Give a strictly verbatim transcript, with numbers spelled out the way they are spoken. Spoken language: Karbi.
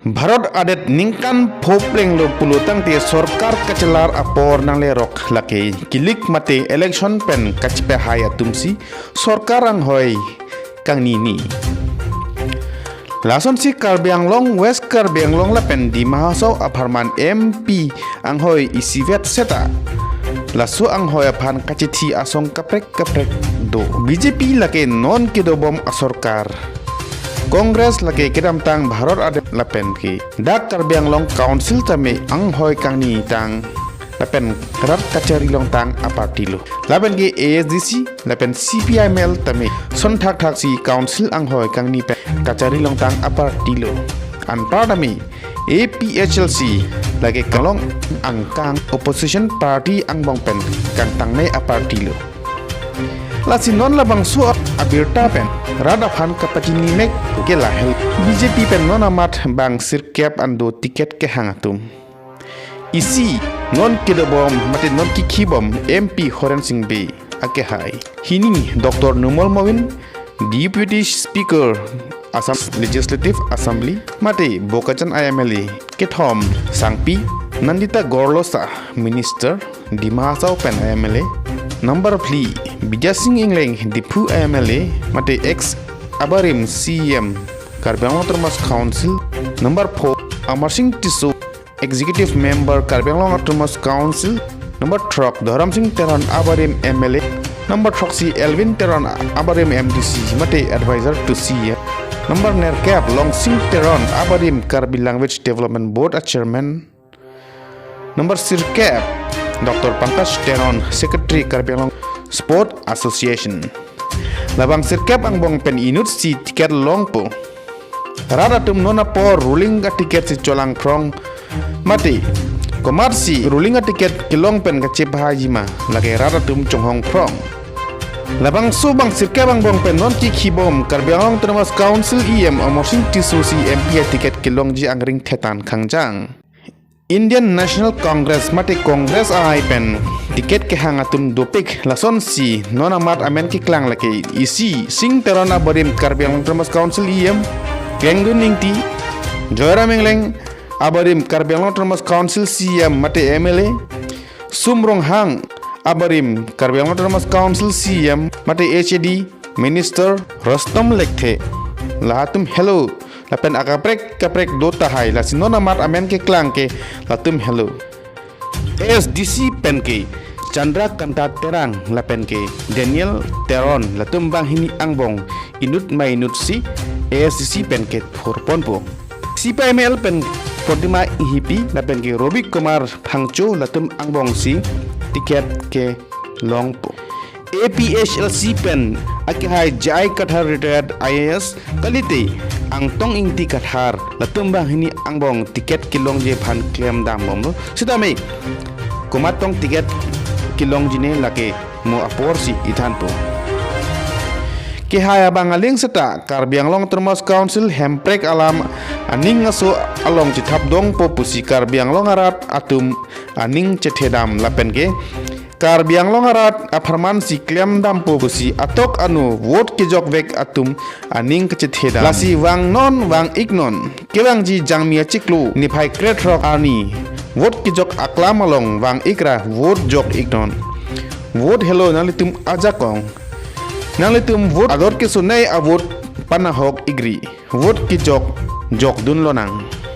Bharat adet ningkan pho plenglo pulo tangte sorkar kachelar apor nanglerok lake kilik mate election pen kachepahai atumsi sorkar anghoi kangnini. Lasonsi Karbi Anglong, West Karbi Anglong lapen Dima Hasao apharman M P anghoi isivet seta laso anghoi aphan kachethi asong kaprek kaprek do. B J P lake non kedobom asorkar. Congress lake kedamtang Bharat adet lapen ke dak Karbi Anglong Council tame anghoi kangnitang lapen rat kachari longtang aparty lo. Lapen ke A S D C lapen C P I M L tame son thakthak si council anghoi kangni pen kachari longtang aparty lo. Anpar tame A P H L C lake Karbi Anglong angkang opposition party angbong pen kangtangnei aparty lo. Lasi non labangso abirta pen rat aphan kapachini mek ke lahel. B J P pen non amat bang sirkep an do ticket kehang atum. Isi non kedobom mate non kikhibom M P Horen Sing Bey akehai. Hini Doctor Numal Momin, Deputy Speaker Assam Legislative Assembly, mate Bokajan I M L A. Kethom Sangpi Nandita Gorlosa, Minister, Dima Hasao pen I M L A. Number phli Bijay Sing Engleng, Diphu I M L A, mate ex abarim C E M Karbi Anglong Autonomous Council. Number four Amar Sing Tisso, Executive Member Karbi Anglong Autonomous Council. Number throk Dharam Sing Teron abarim M L A. Number throksi Elwin Teron abarim M D C mate advisor to C E M. Number nerkep Longsing Teron abarim Karbi Language Development Board a chairman. Number sirkep Doctor Pankaj Teron, Secretary Karbi Anglong Sport Association. Labang sirkep angbong pen inutsi ticket longpo. Rat atum non apor ruling aticket si cholang phrong mate komatsi ruling aticket kelong pen kachepahaiji ma lake rat atum chonghong phrong. Labangso bang sirkep angbong pen non kikhibom Karbi Anglong Autonomous Council E M Amar Sing Tisso si M P aticket kelongji angring thetan khangjang. Indian National Congress mate Congress ahai pen ticket kehang atum dopik, lasonsi non amat amen keklang lake isi Sing Teron abarim Karbi Anglong Autonomous Council E M, Kengdun Ingti, Joyram Engleng abarim Karbi Anglong Autonomous Council C E M mate M L A, Sum Ronghang abarim Karbi Anglong Autonomous Council C E M mate H A D Minister, Rustom Lekthe, lahatum helo, lapen akaprek kaprek do tahai, lasi non amat amen keklang ke latum helo. A S D C pen ke Chandra Kanta Terang lapen ke Daniel Teron, latum banghini angbong inut ma inutsi A S D C pen kethurponpo. C P I M L pen Protima Inghipi lapen ke Robi Kumar Phangcho, latum angbongsi ticket kelongpo. A P H L C pen akehai J I Kathar, retired I A S, kalite Angtong Ingti Kathar, latum banghini angbong ticket kelongji aphan klemdambomlo. Sitame komat tong ticket kelongjine lake mo aporsi ithanpo. Kehai abang aling seta Karbi Anglong Autonomous Council hemprek alam aning aso along chethapdongpo pusi Karbi Anglong arat atum aning chethedam lapen ke Karbi Anglong arat apharmansi klemdampo pusi atok anu vote kejokvek atum aning kachethedam. Lasi vangnon vang-iknon, kevangji Jangmi achiklo niphai krethrok arni vote kejok aklam along vang-ikra vote jok-iknon. Vote helo nanglitum ajakong. Nanglitum vote ador kesonei avote panahok-ikri. Vote kejok jokdunlonang.